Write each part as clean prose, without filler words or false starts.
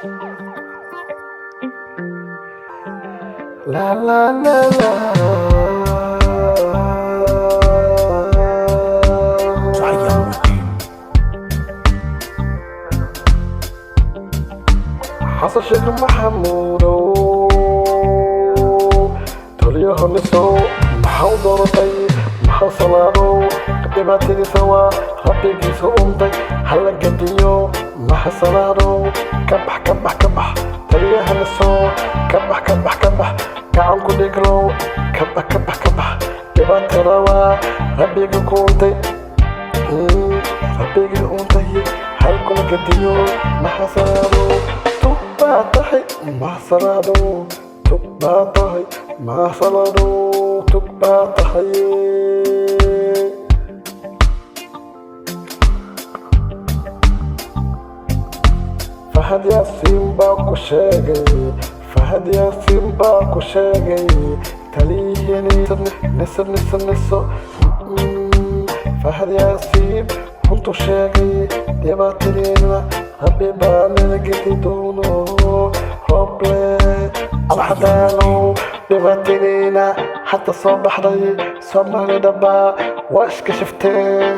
La la la la. Xasan Sheekh Maxamuudow, taliyaha NISA-w, maxaa u dooratay Maxaa Salaadow? Dhibaatadiisa waa Rabbigiisa untay, hala gadiyo. Maxa Salaadow? Ka bax, ka bax, ka bax, taliyaha NISA-w, ka bax, ka bax, ka bax, gacan ku dhiglow, ka bax, ka bax, ka bax. Dhibaatada waa Rabbiga ku untay, Rabbigii untay halkula gadiyo. Maxa Salaadow? Tug baa tahay, Maxa Salaadow, tug baa tahay, Maxa Salaadow, tug baa tahay. Fahad Yaasiin baa ku sheegay, Fahad Yaasiin baa ku sheegay taliyihii NISA, NISA, NISO. Fahad Yaasiin runtu sheegay, dhibaatadiina Rabbi baa nala gedi doono. Roble Alxadaanow, dhibaatadiina hadda soo baxday, Soomaalida baa waa iska shifteen.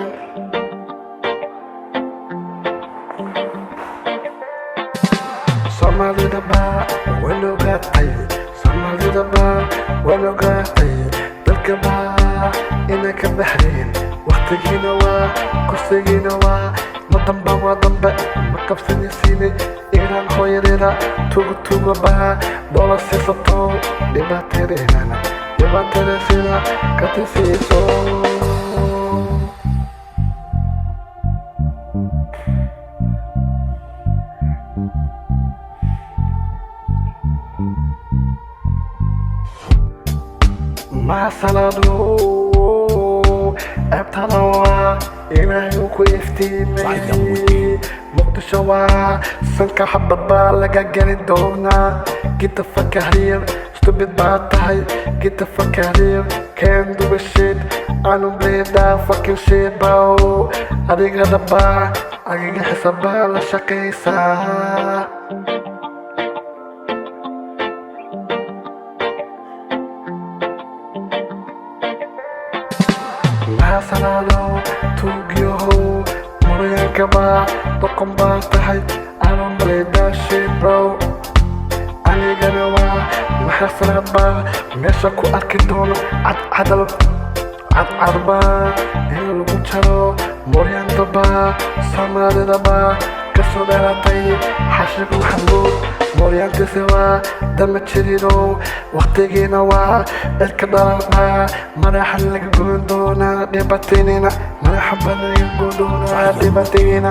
Soomaalida baa way ogaatay, Soomaalida baa way ogaatay, dalka baa inay ka baxdeen. Waqtigiina waa kursigiina waa ma damba, waa dambe ma qabsanaysiine. Iiraan hooyadeeda tuga tuga baa doola siisato, dhibaatadeedana dhibaatada sida ka tisiiso. Maasalaado, ceebtada waa Ilaahay uu ku iftiimay. Muqdisho waa sanka xabad baa laga geli doonaa. Get the fuck out here, stupid baa tahay. Get the fuck out here, can't do a shit. I don't play that fucking shit, bro. Adiga dhabaa adiga xisabaa la shaqaysaa. Maasalaado, tuugyahow, murayanka baa doqon baa tahay. I don't play that shit, bro. Anigana waa Maxaa Salaad baa meesha ku arki doono. Cadcadal cadcad baa in lagu jaro moryanta baa Soomaalida baa kasoo dhalatay. Xashik Maxamuud mooryaantiisi waa dama jiridow, waqtigiina waa cirka dhalabaa madaxa laga goyn doonaa dhibaataynina, madaxa baa laga goyn doonaa dhibaatayna.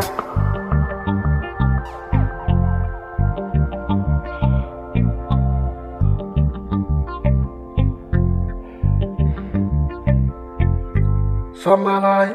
Soomaalay.